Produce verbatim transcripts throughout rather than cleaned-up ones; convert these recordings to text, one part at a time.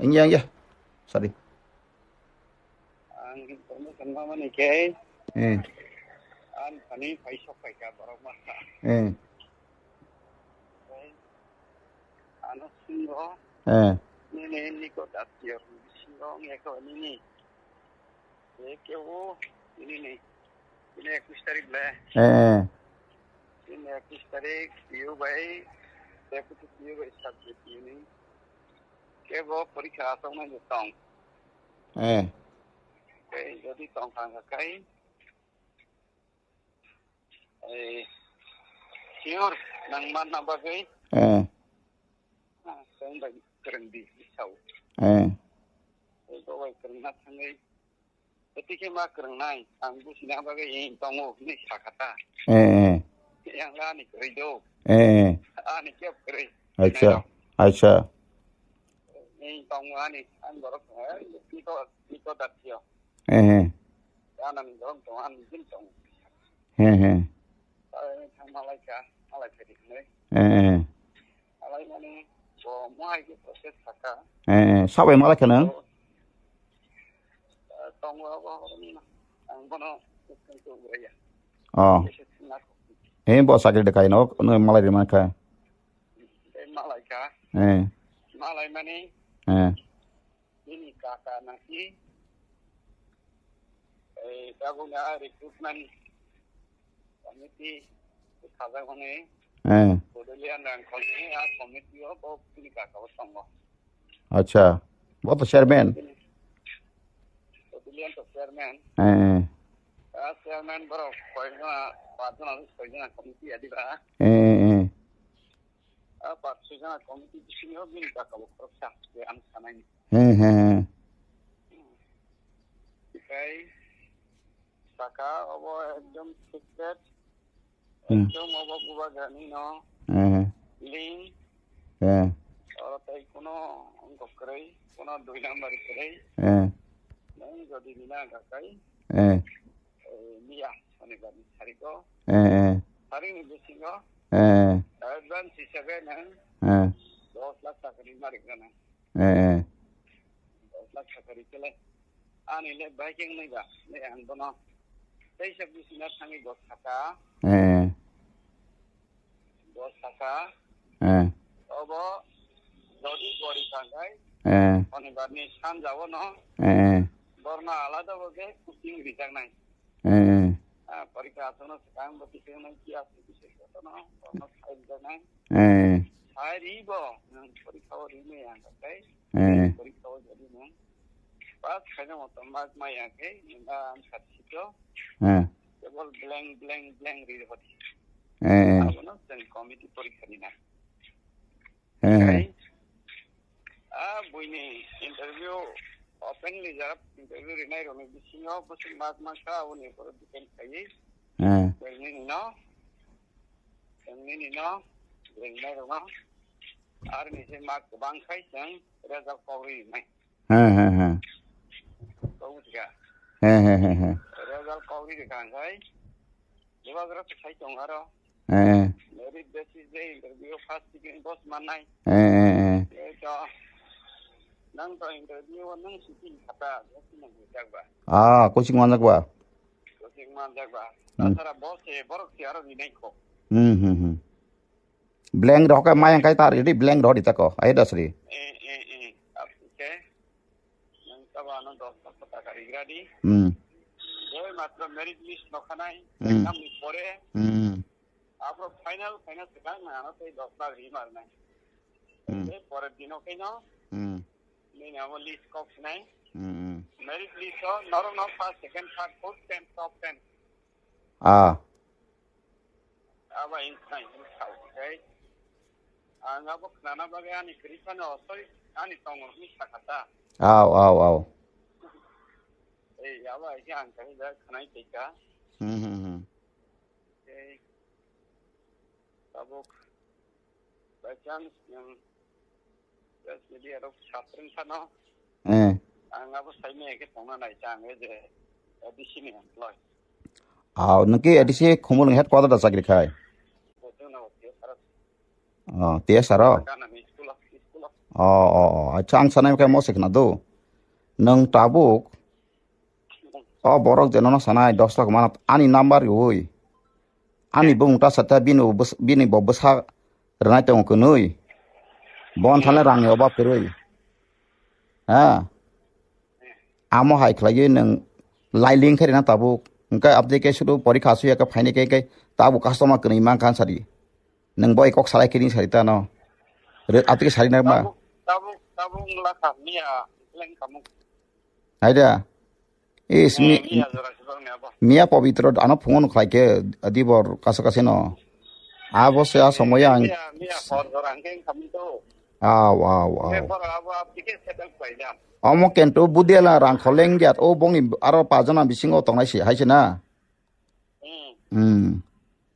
Engya, engya. Sorry. Ang information mamani khe, eh, ang thani paisok paikha borok masa. Eh. Ano singo, eh, nini niko datio singo ngeko nini. Kebo nini, ini ekus tarik le. Eh, eh. Ini ekus tarik, piu bai, deputy piu bai subject ini. Kebo porikha asok na tong. Eh. Kai, jodi tong kha kai. Eh, sure, nang manna bagwi. Eh. Ah, kang bai kereng di, sau. Eh. Eh, bo bai kereng na thangwi. Eti khe ma kereng nai, ang busina bagwi ing tongo, ni sakata. Eh, eh. Yang ani kereng do. Eh, eh. Ani kep kereng. Acha, acha. Ing tongo ani, ang borok, eh, iko, iko datio. Eh, eh. Anani borok tongo, ani jin tongo. He, he. Ai, thang malai kha, malai kha di hwnwi. Eh, eh. Malai mani, bo mohai khe process sakha. Eh, eh. Sabai malai kha nang? Bo, eh, tongo abo, ang bono, ang bono, ang bono, Oh. He, bo sakri de kaino, no malai de man kha. Tei malai kha. Eh. Malai mani. Eh. Bini kaka naki. Eh, tabuk na recruitment committee khajak mani. Eh. Bodolian rang khoni a committee o bo bini kaka bo tongo. Acha. Bo to chairman. Bodolian to chairman. Eh, eh. A chairman borok koi jona, pa jona, koi jona committee adiba. Eh, eh, eh. A party jana committee bisingo bini bwkha bo khoroksa je ang sanai. He, he, he. Tei saka obo ekdom secret. Hmm. Ekdom obo bubagrani no. He, he. Link. He. Oro tei kuno wngkok kwrwi, kuno dui number kwrwi. He. Nwng jodi nina gakai. He. Eh, miya, Shonibar ni tarik o. Eh, eh. Tarik ni bisingo. Eh. Advance hisabe nang. Eh. Dos lakh taka ri marik nang. Eh, eh. Dos lakh taka ri kele. Ani le biking nai ba, le ang bono. Tei sa bisina thangi dos taka. Eh. Dos taka. Eh. Obo jodi gori tangkai. Eh. Shonibar ni sanja o no. Eh, eh. Borno alada bo ke kuting rijak nai. Eh, eh. Ah, porikha aswkno swkang bo kisa nang kiya se kisa kotono, kotono sai rijak nang. Eh. Sai ri bo, nang porikha o ri me yang kai. Eh. Porikha o jadi nang. Pas khaina motom mak mai yang kai, nang am sat sito. Eh. Kebol blank, blank, blank ri hoti. Eh, eh. Abono jeng committee porikha ni na. Eh, eh. Kai, ah, buini interview openly jara interview rinai rokni bisingo bwswk mak mak kha aboni ukhoro depend khaiwi. Eh. Belnini no, belnini no, belnai rokno. Aroni se mak kwbang khai chwng result kok rinai. He, he, he. Kok bujikha. He, he, he, he. Result kok ri rikha khai. Bubagra to sai tong aro. Eh. Merit basis de interview first second boss manai. Eh, eh, eh. Eh, to. Nang to interview o nang sitting khata, boss nang hujak ba. Ah, coaching manjak ba? Coaching manjak ba. Hmm. Tasara boss e borok si aro rinai kho. Hmm, hmm, hmm. Blank rohok mayang kai tar, jadi blank roh di tako. Ayo dasri. Eh, eh, eh. Okay. Nang tabo ano dos lakh taka rigra di. Hmm. Boi matro merit list no khanai, hmm, exam ni pore. Hmm. Abro final, final sekarang na ano tei dos lakh ri mar nai. Hmm. Tei pore dino kaino. Hmm. Nini abo list kok sinai. Hmm, hmm. Merit list o norok no first, second, third, fourth, ten, top ten. Ah. Abo in, in, in, okay. Ang abo khnana bagwi ani kwrwi phano, sorry, ani tongo hwnwi sakha ta. Aw, aw, aw. Ei, abo hai khe ang kaisa khnai tei kha. Hmm, hmm, hmm. Ei, tabuk by chance nwng Press media rok saprwng phano. Eh. Ang abo saimaya khe tongna nai ta ang je A D C ni employee. Aw, nwng khe A D C Khumulwng headquarter da chakri khai? Bo chwngno office aro. Oh, T S R o? Ganani school o, school o. Oh, oh, oh. Acha, ang sanai khe mo se khna do. Nwng tabuk, oh, borok je nono sanai dos lakh mana, ani number riui. Ani bumung ta sata bini bo bwsa-, bini bo bwsa rwnai tongo kwnwi. Bon thale rangni obab kwrwi. Ha? Amo hai khlaiwi nwng lailing khe rina tabuk. Hwnkhe apni khe sudu porikha suya khe phaini khe, khe tabuk customer kwnwi mankha sadi. Nwng bai kok salai kini sari tano. Re, atike sari na ma. Tabuk, tabuk, tabuk wngla kha, miya, leng kamung. Haida. Is Eh, mi, miya jora si bang ni abo. Miya Pabitro ano phungo nukhlai khe, dibor kaso kaso no. Abo se a somoya ang. Miya, miya hor jora ang khe kamung to. Aw, aw, aw. Miya hor abo apni khe settle khlai da. Omo kento budela rang kholeng giat o bongni aro pajana bisingo tongnai si, hai se na. Hmm. Hmm.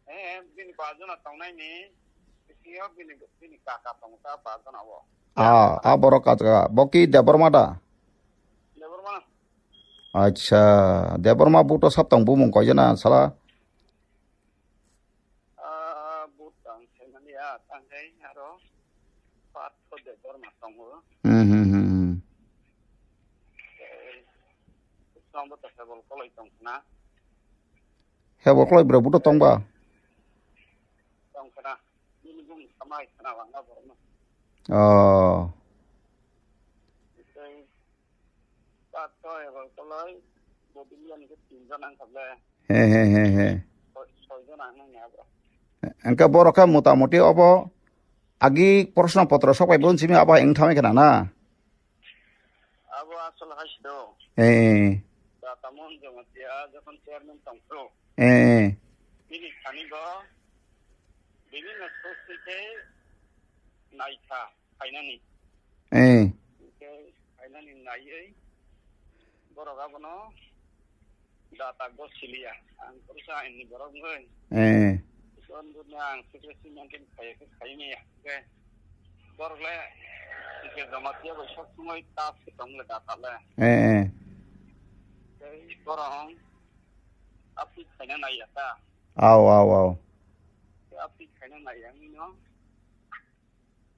Eh, bini pajana tongnai ni, bisingo bini, bini kaka tong ta pajana o. Ah, ah, borok kaka. Bo ki Debbarma da? Debbarma. Acha, Debbarma buto sab tong bumung koi jana sala? Ah, but tang se mani ya, tang se aro. Patho Debbarma tongo. Hmm, hmm, hmm, hmm. Eh, Islam bo ta sebol koloi tong khna. He bo koloi bro buto tong ba? Tong khna. Bini bumung samai khna wanga borno. Oh. Tei patho sebol koloi bo bini ani ke tinjon ang kable. He, he, he, he. Soi, soijon ang nang ya bro. Engka borok khe motamuti obo agi proshno potro sok bai bon simi abo hai wng thamai khna na? Abo asol hai si do. Eh, eh. Da tamon Jamatia jokhon chairman tong phru. Eh, eh. Bini thani bo bini na sosti khe naikha. Phainani. Eh. Hingke phainani naiwi borok abono data go siliya. Ang purusa aini borok wngwi. Eh. Ison buno ang secrecy maintain khaiya khe khaiwi maya. Hingke borok le hingke Jamatia bai sok songwi tas khe tong le data le. Eh, eh. Tei borok ang aphi khaina naiya ta. Aw, aw, aw. Aphi khaina naiya wngwi no.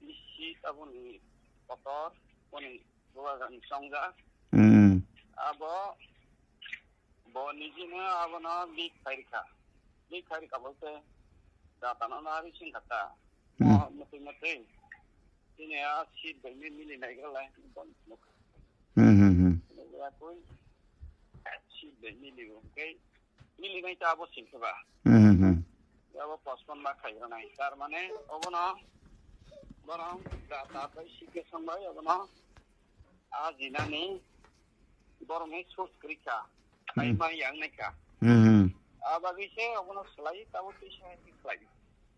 Bisi taboni kotor, boni bubagrani chongjak. Hmm. Abo, bo nijino abono leak khairikha. Leak khairikha bolte datano nari singkha ta. Hmm. Mo motwi motwi. Chini a seat bai mi mili naigra lai. Hmm, hmm, hmm. Seat bai mili bo. Kei Mili nai ta abo singkhe ba. Hmm, hmm, hmm. Abo postpone ma khai rwnai. Tar mane obono borok da ta bai sikhe song bai obono a jinani borok ni source kwrwi kha. Khai Hmm. ma yang nai kha. Hmm, hmm. A bagwi se obono slai tabo twi sa khlai.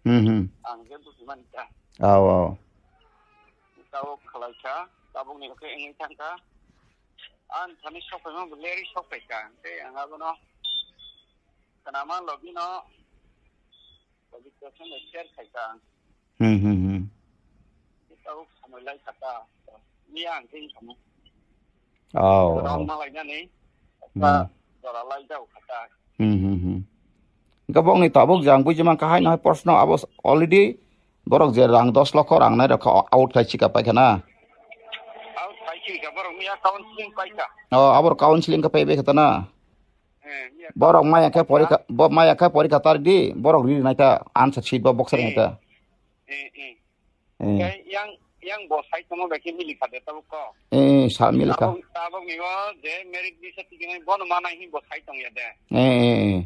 Hmm, hmm. Ang je buji mani ta. Aw, aw. Tabo khlai kha, tabuk ni khe wngwi thang kha. Ang thani sok phaima bo leri sok phai kha. Tei ang abono khnama logi no logi kwchang bai share khai kha. Hmm, hmm, hmm. Tei tabuk samai lai kha ta. Ni ang tei kamo. Oh, Rong oh. Ma lai nani. Hmm. Ta jora lai jau kha ta. Hmm, hmm, hmm. Gabok ni tabuk jang buji man kahai no hai proshno abo already borok je rang dos lokho rang nai rokha out khai chika pai khana. Out khai chika borok miya counseling pai kha. Oh, abor counseling ka pai bai khata na. Eh, miya Borok maya kha counseling porikha, pai kha. Bo maya kha porikha tar di, borok ri nai ta answer sheet bo boxer nai ta. Eh, eh. Eh. Khe yang, yang bo sai tongma bai khe mili kha de tabuk ko. Eh, sa mili kha. Tabuk, tabuk ni o je merit list o tikini bono manai hin bo sai tong ya de. Eh, eh, eh.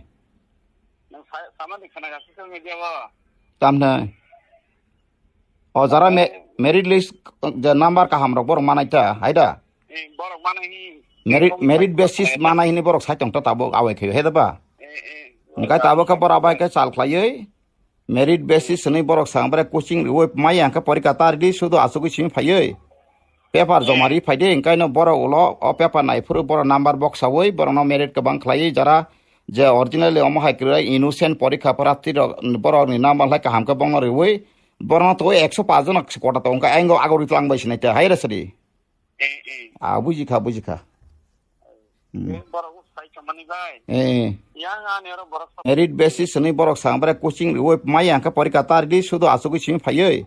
Nang sa-, sama ni khana ga social media o. Tam na. O jara me-, merit list je number kaham rok borok manai ta, hai da? Eh, borok manai hin. Merit, merit basis manai hini borok sai tong ta tabuk awai khe, he da ba? Eh, eh. Engkai tabuk khe borok abai khe chal khlaiwi. Merit basis hwnwi borok sang, bore coaching riwi maya hwnkhe porikha ta ridi, sudu achugwi simi phaiwi paper joma ri phaidi, hwnkhe no borok ulo o paper naiphuru borok number boksawi borokno merit kwbang khlaiwi, jara je originally omo hai kwrwi innocent porikha pratthi rok, borokni number hai kaham khe bongno riwi borokno twi ekso paanch jona kota tongo, hwnkhe ayang agori twlang bai sinai ta hai rw sadi. Eh, eh. Ah, buji kha, buji kha. Hmm. Eh, borok sai chamani bai. Eh. Yang ani oro borok sa- Merit basis hwnwi borok sang, bore coaching riwi maya hwnkhe porikha ta ridi, sudu achugwi simi phaiwi.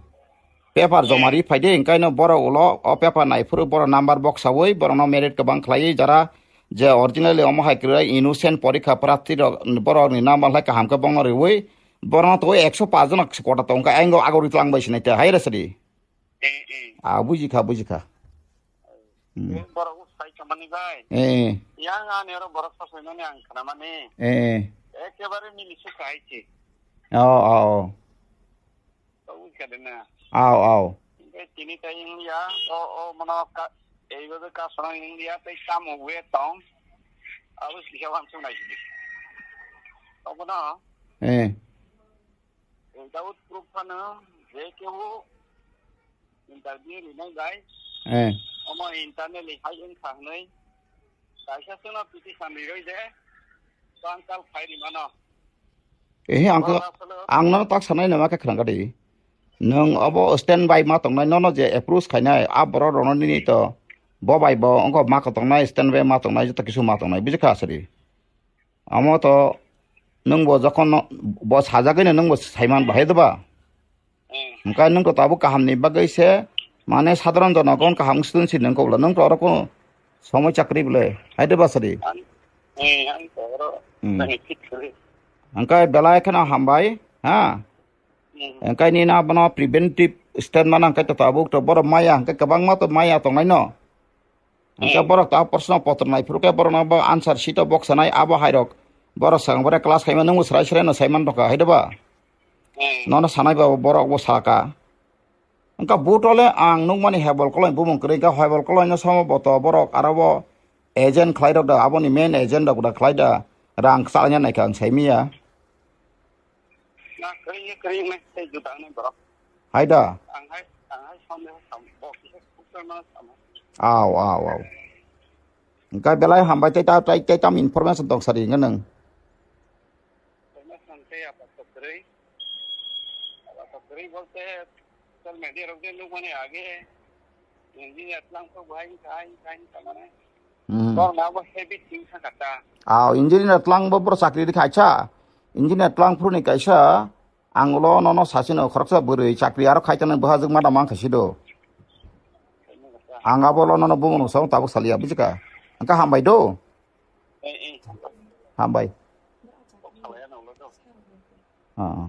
Paper joma ri phai de, engkaino borok ulo o paper naiphuru borok number boksaui borokno merit kwbang khlaiwi jara je originally omo hai kwrwi innocent porikha prarthi rok borokni number hai kaham khe bongno riui borokno twi ekso paanch jona kota tongkha, ayang ago ri twlang bai sinai te hai rw sadi. Eh, eh. Ah, bujikha, bujikha. Hmm. Borok sai kamani bai. Eh. Yang ani oro borok sa sai mani ang khna mani. Eh. Ekebare mili su sai chi. Oh, oh, oh. Tau kade na. Au, au. Tini tai India, o, o, mano ka, ei babe ka sarang India, tai kamu we tong. Abu sih kawan sunai sih. Obo na. Eh. Without proof phano, je kebo interview rinai bai. Eh. Omo internally hai wngkha hwnwi. Kaisa seno petition riroi de, bangkal phai rimano. Eh, ang ko, Boro asolo ang no tak sanai nama ka khrang kadi. Nung obo stand by ma tongnai, nono je approach khainai, a borok rono nini to, bo bai bo, ongko ma ko tongnai, stand by ma tongnai, joto kisu ma tongnai, bujikha asadi. Amo to, nung bo jokhon no, bo sajagwi no nung bo saiman bahai doba. Hwnkhe nwng to tabuk kaham ni bagwi se, mane, sadharon jonogon kaham wng si nwng kobla, nwng to oro kunu somoi chakri bole, hai de basari. Ang, eh, ang to oro Hmm. nang thik kore. Hwnkhe belai kheno hambai, ha? Hmm. Hwnkhe nini abono preventive step mano hwnkhe to tabuk to borok maya, hwnkhe kwbangma to maya tongnai no. Hwnkhe Hmm. borok ta proshno potro naiphuru khe borokno bo answer sheet o boksanai abo hairok. Borok swkang borok class khaima nwngbo srai srai no saiman rokha, hai de ba? Hmm. Nono sanai ba borok bo saka. Hwnkhe butole ang nukmani hebol koloi bumung kwrwi kha, hebol koloi no somo boto borok aro bo agent khlai rok da, aboni main agent rok da khlai da, rang kwchalaina naikha ang saimiya. Na, kwrwngni, kwrwngni tei juda wngnai borok. Hai da? Ang hai, ang hai samle sam, bo kisa kukar mana sama. Aw, aw, aw. Hwnkhe belai hambai tei ta, tei, tei tam information tong sadi hwnkhe nwng. Information tei apa to kwrwi. Apa to kwrwi bolte social media rok de nukmani age. Engineer tlang kok bahai khai khai tamane. Hmm. Bor na bo habit sing sakata. Aw, engineer tlang bo bro chakri di khaisa. Engineer tlang phuru ni kaisa. Ang ulo nono sasino khoroksa bwrwi chakri aro khai tongni bwhajwk mada mang khaisi do. Ang abo ulo nono bumung no sao tabuk salia, bujikha? Hwnkhe hambai do. Eh, eh. Hambai. Ah, ah.